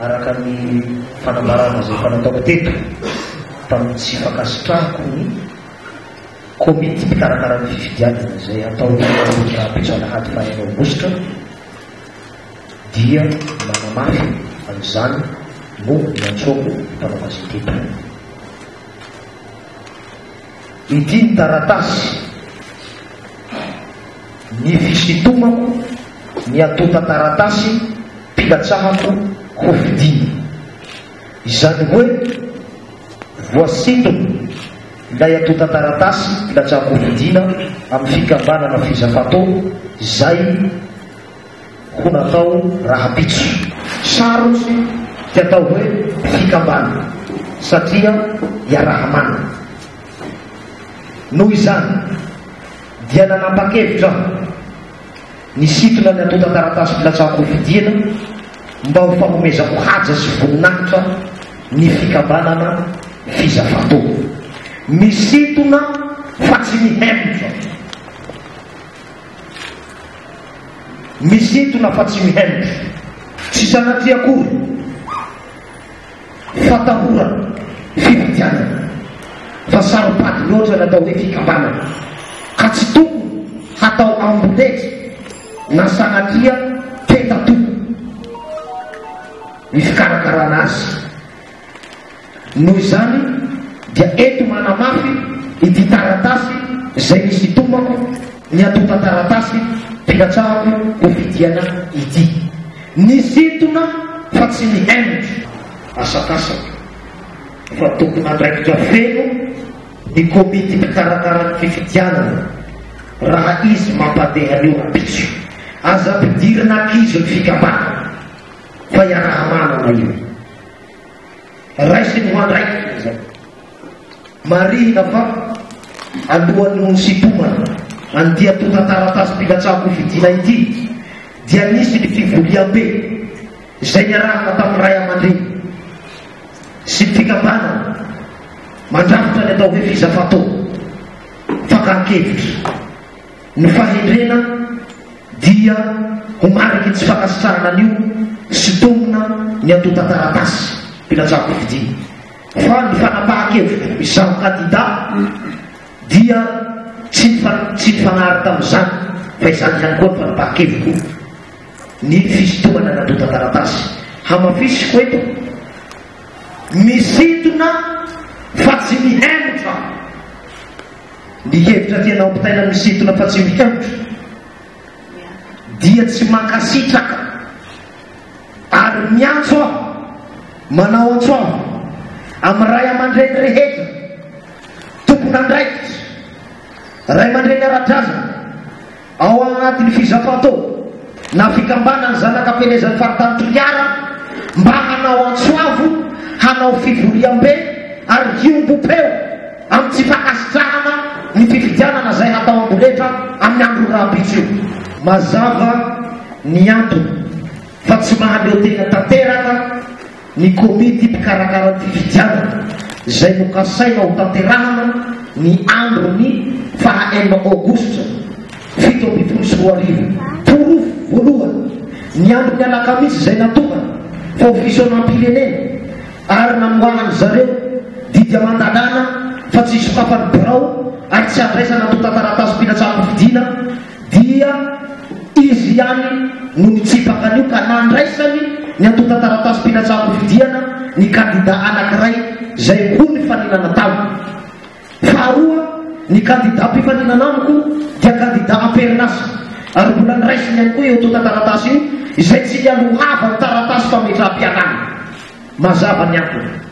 Araka ny fanambarana izay efa nataoko teto tamin'ny tsy fankasitrahako ny komity mpikarakara ny fifidianana izay hatao rahampitso alahady faha enina aogositra dia manamafy an'izany no niantsoako mpanao gazety eto. Ity ny taratasy ny fisintomako ny antontan-taratasy mpilatsahako hofidiana. Izany hoe voasintona ilay antontan-taratasy mpilatsahako hofidiana amin'ny fikambanana Fizafato izay ho natao rahampitso. Sarotsy ty atao hoe fikambanana satria iaraha-manana. Noho izany dia nanapa-kevitra aho nisintona ny antontan-taratasy filatsahan-kofidiana mba ho fanomezako haja sy voninahitra ny fikambanana Fizafato. Misintona fa tsy mihemotra. Misintona fa tsy mihemotra. Tsy sanatria akory fatahorana fifidianana fa saro-pady loatra ny atao hoe fikambanana ka tsy tokony hatao amboletra na sanatria peta-toko ny fikarakarana azy. Noho izany dia eto manamafy ity taratasy izay nisintomako ny antontan-taratasy filatsahako ho fidiana ity. Nisintona fa tsy nihemotra. Asakasaka fa tompon'andraikitra feno ny komity mpikarakara ny fifidianana raha izy mampandeha an'io rahampitso. Aza ampidirina ankizy ny fikambanana fa iaraha-manana io. Raisiny ho andraikitra izany. Marihina fa alohan'ny ho nisintomana an'ity antontan-taratasim-pilatsahan-kofidiana ity dia nisy ny fivoriambe izay niarahana tamin'ny ray aman-dreny sy ny fikambanana mandrafitra ny atao hoe Fizafato, fakan-kevitra. Ny fahendrena dia ho mariky ny tsy fankasitrahana an'io sintomina ny antontan-taratasy mpilatsahan-kofidina. Fa ny fanapahan-kevitro izaho kandida dia tsy tsy nifanary tamin'izany fa izany ihany koa ny fanapahan-kevitro ny fisintomana ny antontan-taratasy. Hamafisiko eto, misintona fa tsy mihemotra. Ny hevitra tiana ampitaina misintona fa tsy mihemotra dia tsy mankasitraka ary miantso aho, manao antso avo amin'ny ray aman-dreny rehetra tompon'andraikitra, ray aman-dreny ara-drazana, Ao anatin'ny Fizafato na fikambanan'ny zanaka am-pielezan'ny faritany Toliara mba hanao antso avo, hanao fivoriambe ary hiombom-peo amin'ny tsy fankasitrahana ny fifidianana izay hatao amboletra amin'ny andro rahampitso io. Mazava ny antony fa tsy mahaleo tena tanteraka ny komity mpikarakara ny fifidianana izay nokasaina ho tanterahana ny andron'ny faha enina aogositra 2017. Porofo voalohany, ny andron'ny alakamisy izay natokana fa ho fisaonam-pirenena ary namoahan-dry zareo didy aman-dalàna fa tsy hisokafan'ny birao ary tsy handraisana antontan-taratasim-pilatsahan-kofidina dia izy ihany no nitsipaka an'io ka nandraisany ny antontan-taratasim-pilatsahan-kofidiana ny kandida anankiray izay ho nifaninana taminy. Faharoa, ny kandida mpifaninana amiko dia kandida am-perinasa ary mbola noraisiny ihany koa io antontan-taratasy io izay tsy nialohavany taratasy fametraham-pialana. Mazava ny antony.